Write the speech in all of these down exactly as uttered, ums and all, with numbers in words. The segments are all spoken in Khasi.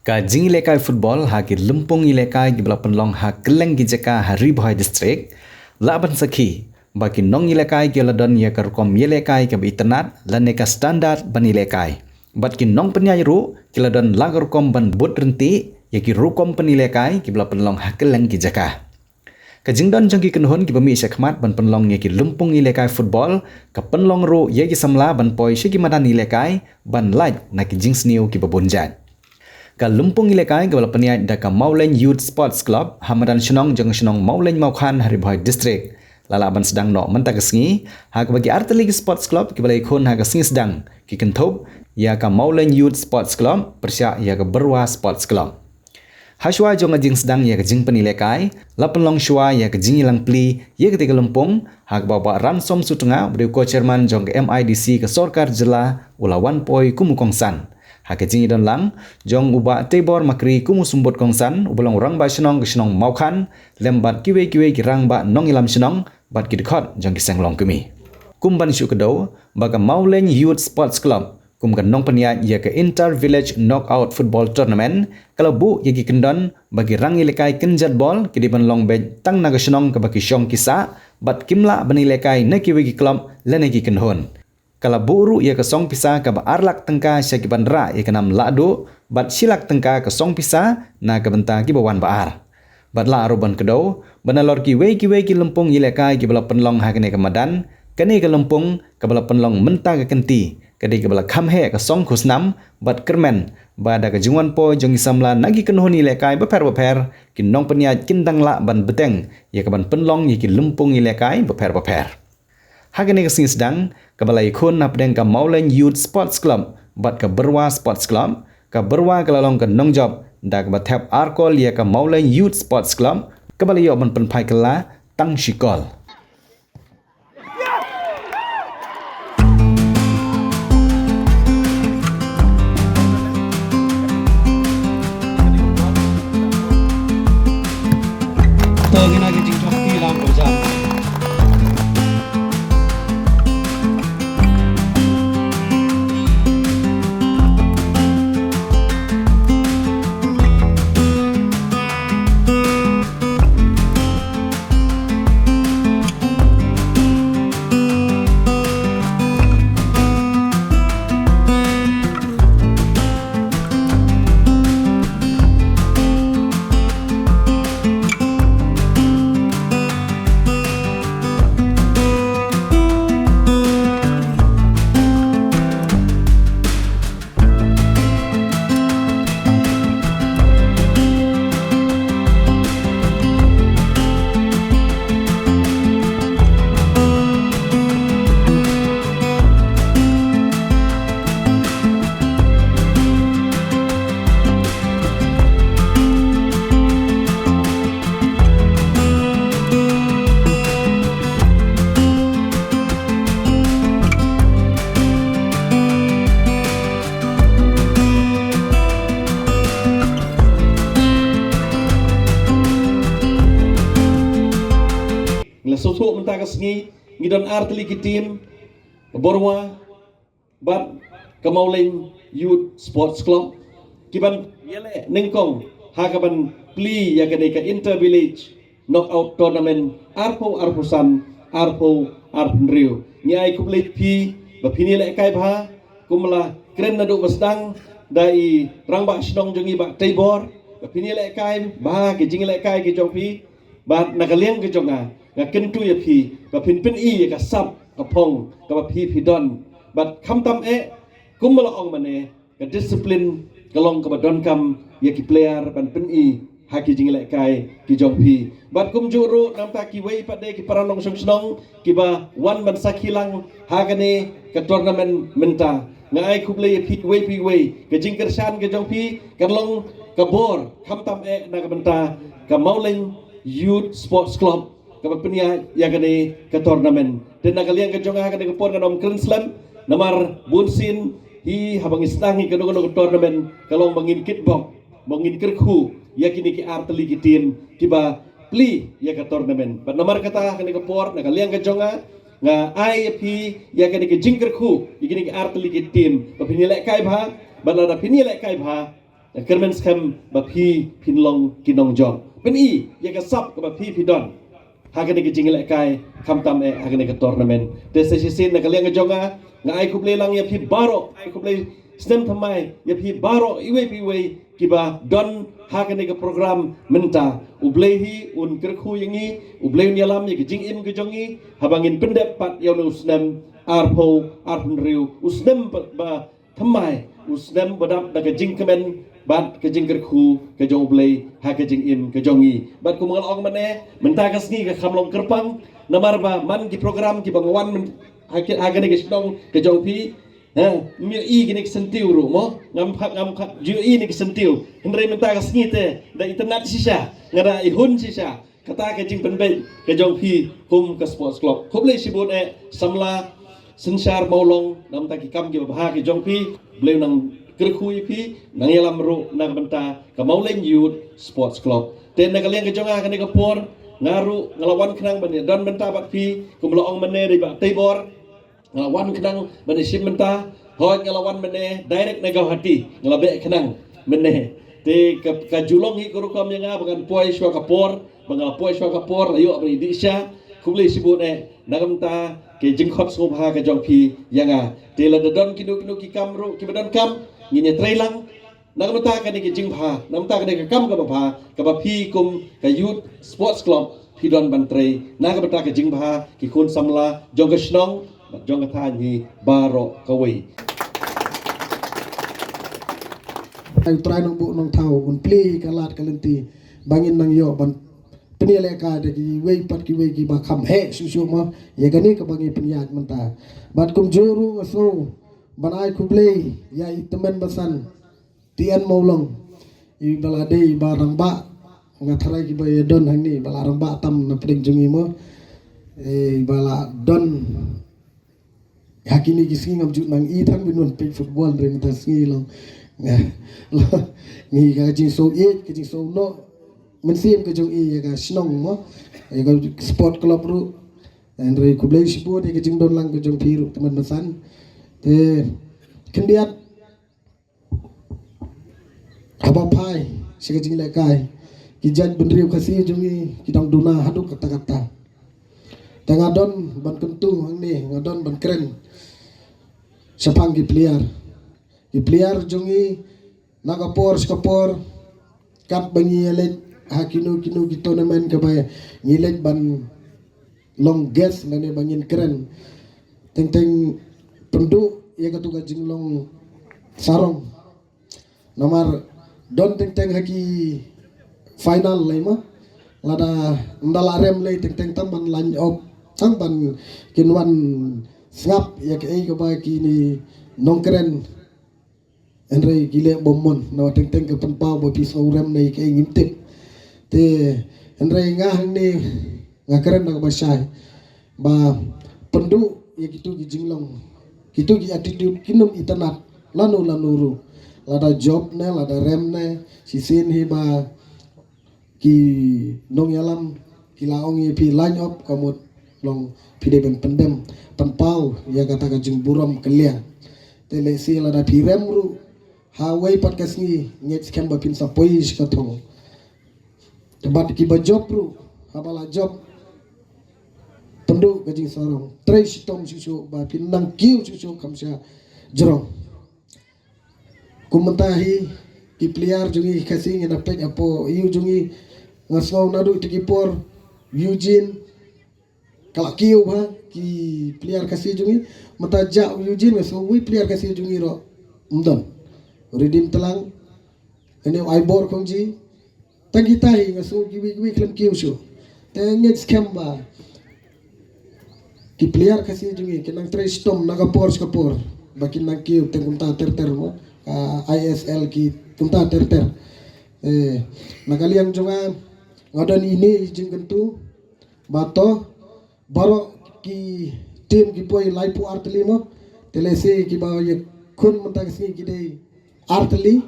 Ka jingïalehkai football ha ki lympung ïalehkai kiba la pynlong ha kylleng ki jaka ha Ri Bhoi District la ban sakhi ba ki nongïalehkai ki la don ïa ka rukom ïalehkai kaba itynnad lane ka standard ban ïalehkai. Bad ki nongpynïaid ruh ki la don la ka rukom ban bud ryntih ïa ki rukom pynïalehkai kiba la pynlong ha kylleng ki jaka. Ka jingdon jong ki kynhun kiba mih shakhmat ban pynlong ïa ki lympung ïalehkai football ka pynlong ruh ïa ki samla ban poi sha ki madan ïalehkai ban lait na ki jingsniew kiba bun jait. Ka lympung ïalehkai kaba la pynïaid da ka Mawleng Youth Sports Club ha madan shnong jong ka shnong Mawleng Mawkhan ha Ri Bhoi District la lah ban sdang noh mynta ka sngi, ha kaba ki artylli ki sports club kiba la ïakhun ha ka sngi sdang ki kynthup ïa ka Mawleng Youth Sports Club pyrshah ïa ka Byrwa Sports Club. Hashwa jong ka jingsdang ïa ka jingpynïalehkai la pynlong shuwa ïa ka jingïalang plie ïa katei ka lympung, ha kaba u Bah Ransom Sutnga uba dei u co-chairman jong ka M I D C ka sorkar jylla u la wan poi kum u kongsan. Ha ka jingïadon lang jong u Bah Teibor Makri kum u symbud kongsan uba long u rangbah shnong ka shnong Mawkhan lem bad kiwei kiwei ki rangbah nongïalam shnong bad ki dkhot jong ki seng longkmie. Kum ban shu kdew ba ka Mawleng Youth Sports Club kum ka nongpynïaid ïa ka Inter Village Knockout Football Tournament ka la buh ïa ki kyndon ba ki rangïalehkai kynjat bol ki dei ban long beit tang na ka shnong kaba ki shong ki sah bad kim lah ban ïalehkai na kiwei ki club lane ki kynhun. Ka la buh ruh ïa ka song pisa kaba ar lak tyngka sha ki ban rah ïa ka nam lahduh bad shi lak tyngka ka song pisa na ka bynta kiba wan ba ar. Bad la ruh ban kdew ba nalor kiwei kiwei ki lympung ïalehkai kiba la pynlong ha kane ka madan, kane ka lympung kaba la pynlong mynta ka kynti ka dei kaba la kham heh ka song khusnam bad kyrmen ba da ka jingwan poi jong ki samla na ki kynhun ïalehkai bapher bapher, ki nongpynïaid kin dang lah ban bteng ïa ka ban pynlong ïa ki lympung ïalehkai bapher bapher. Ha kane ka sngi sdang kaba la ïakhun hapdeng ka Mawleng Youth Sports Club bad ka Byrwa Sports Club, ka Byrwa ka la long ka nongjop da kaba thep ar kol ïa ka Mawleng Youth Sports Club, kaba la ïoh ban pynphai kylla tang shi kol. Ngi la sngewthuh mynta ka sngi ngi don ar tylli ki team, ka Byrwa bad ka Mawleng Youth Sports Club, ki ban ïaleh nyngkong ha ka ban plie ïa kane ka Inter Village Knockout Tournament arphew arphew san, arphew arphew hynriew. Ngi ai khublei phi ba phin ïalehkai bha, kum la kren naduh ba sdang da i rangbah shnong jong ngi Bah Teibor, ba phin ïalehkai bha ki jingïalehkai ki jong phi. Bad na ka liang ka jong nga, nga kyntu ïa phi ba phin pyni ïa ka sap ka phong kaba phi phi don. Bad khamtam eh, kum ba la ong mynne, ka discipline ka long kaba donkam ïa ki player ban pyni ha ki jingïalehkai ki jong phi. Bad kumjuh ruh namar kiwei pat de ki para nongshong shnong kiba wan ban sakhi lang ha kane ka tournament mynta. Nga ai khublei ïa phi kiwei phi kiwei, ka jingkyrshan ka jong phi kan long ka bor khamtam eh na ka bynta ka Mawleng Youth Sports Club kaba pynïaid ïa kane ka tournament. Te na ka liang ka jong nga ha kane ka por ngan ym kren slem, namar bun sien hi haba ngi sdang hi kano kano ka tournament ka long ba ngin kitbok, ba ngin kyrkhu ïa kine ki ar tylli ki team kiba plie ïa ka tournament. Bad namar kata ha kane ka por na ka liang ka jong nga, nga ai ïa phi ïa kane ka jingkyrkhu ïa kine ki ar tylli ki team ba phin ïalehkai bha, bad lada phin ïalehkai bha, Kyrmen skhem ba phi phin long ki nongjop. Pyni ïa ka sap kaba phi phi don ha kane ka jingïalehkai, khamtam eh ha kane ka tournament. Te sa shisien na ka liang ka jong nga, nga ai khublei lang ïa phi baroh, ai khublei snem thymmai ïa phi baroh iwei pa iwei kiba don ha kane ka program mynta. U Blei hi un kyrkhu ïa ngi, U Blei un ïalam ïa ka jingim ka jong ngi haba ngin pyndep pat ïa une u snem arphew arphew hynriew, u snem ba, ba thymmai, u snem ba dap da ka jingkmen bad ka jingkyrkhu ka jong U Blei ha ka jingim ka jong ngi. Bad kum nga la ong mynne, mynta ka sngi ka kham long kyrpang, namar ba man ki program kiba nga wan myn-, ha ki, ha kane ka shnong ka jong phi, ha, ym ïohi kine ki syntiew ruh mo, ngam pat, ngam pat ju ïohi kine ki syntiew. Hynrei mynta ka sngi te da itynnad shisha, nga da ihun shisha. Kata ka jingpynbeit ka jong phi kum ka sports club. Khublei shibun eh samla synshar Mawlong, namar ki kam kiba bha ki jong phi. Blei nang kyrkhu ïa phi, nang ïalam ruh na ka bynta ka Mawleng Youth Sports Club. Te na ka liang ka jong nga kane ka por, nga ruh nga la wan khnang ban ïadon bynta bad phi, kum la ong mynne dei ba tei bor. Nga la wan khnang mynne shim mynta, hooid nga la wan mynne direct na Guwahati, nga la beh khnang mynne. Te ka, ka ju long hi ka rukom ïa nga ba ngan poi shuwa ka por, ba nga la poi shuwa ka por, la ïoh ba ngi dih sha. Khublei shibun eh na ka bynta ka jingkhot sngewbha ka jong phi ïa nga. Te lada don kino kino ki kam ruh kiba donkam, ngin ïatrei lang. Na ka bynta kane ka jingbha, na ka bynta kane ka kam kaba bha, kaba phi kum ka Youth Sports Club phi don ban trei, na ka bynta ka jingbha ki khun samla jong ka shnong bad jong ka thaiñ hi baroh kawei. Ai U Trai Nongbuh Nongthaw un plie ka lad ka lynti ba ngin nang ïoh ban pynïalehkai da kiwei pat kiwei kiba kham heh shuh shuh mo ïa kane kaba ngi pynïaid mynta. Bad kumjuh ruh nga sngew ban ai khublei ïa i tymmen basan T N Mawlong, iba la dei iba rangbah, nga tharai kiba ïadon hangne iba la rangbah tam na pdeng jong ngi mo. Eh, iba la don ha kine ki sngi, ngam ju nang i tang ban wan peit football hynrei mynta sngi long. Nga, long, ngi ka jingsngew ïeit, ka jingsngew noh mynsiem ka jong i ïa ka shnong mo, ïa ka sport club ruh. Hynrei khublei shibun ïa ka jingdon lang ka jong phi ruh tymmen basan. Te khyndiat haba phai sha ka jinglehkai, ki jaitbynriew Khasi jong ngi ki dang duna haduh katta katta. Te nga don ban kyntu hangne, nga don ban kren shaphang ki player. Ki player jong ngi na ka por sha ka por, katba ngi ïaleit ha kino kino ki tournament kaba ngi leit ban long guest lane ba ngin kren, teng teng pynduh ïa katu ka jinglong sarong. Namar don teng teng ha ki final lei ma, lada ynda la rem lei teng teng tang ban line up, tang ban kin wan sngap ïa kaei kaba kine nongkren. Hynrei ki leh bym mon, namar teng teng ka pynpaw ba phi sngew rem ne kaei ngim tip. Te hynrei nga hangne nga kren da kaba shai ba pynduh ïa kitu ki jinglong, kitu ki attitude, kin ym itynnad lano lano ruh, lada jop ne lada rem ne. Shisien hi ba ki nongïalam ki la ong ïa phi line up, ka mut long phi dei ban pyndem, pynpaw ïa kata ka jingburom kylliang. Te lehse lada phi rem ruh ha wei pat ka sngi, ngeit skhem ba phin sa poi sha ka thong. Te bad kiba jop ruh, haba la jop, pynduh ka jingsarong, trei shitom shuh shuh ba phin nang kiew shuh shuh kham sha jrong. Kum mynta hi ki player jong ngi Khasi, ngi na peit hapoh ïew jong ngi, nga sngew naduh ïa ki por Eugene ka la kiew bha ki player Khasi jong ngi. Mynta jah u Eugene nga sngew uwei player Khasi jong ngi ruh ym don. Redeem Tlang, kane u Aibor Khongji, tang kita hi nga sngew kiwei kiwei khlem kiew shuh. Te ngeit skhem ba ki player Khasi jong ngi kin nang trei shitom na ka por sha ka por ba kin nang kiew, teng kumta ter ter mo, ka I S L ki kumta ter ter. Eh, na ka liang jong nga, nga don ine i jingkyntu ba to baroh ki team ki poi laiphew ar tylli mo. Te lehse kiba ïakhun mynta ka sngi ki dei ar tylli,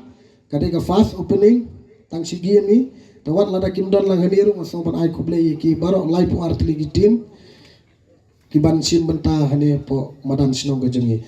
ka dei ka first opening tang shi game hi. Te wat lada kim don lang hangne ruh, nga sngew ban ai khublei ïa ki baroh laiphew ar tylli ki team ki ban shim bynta hangne hapoh madan shnong ka jong ngi.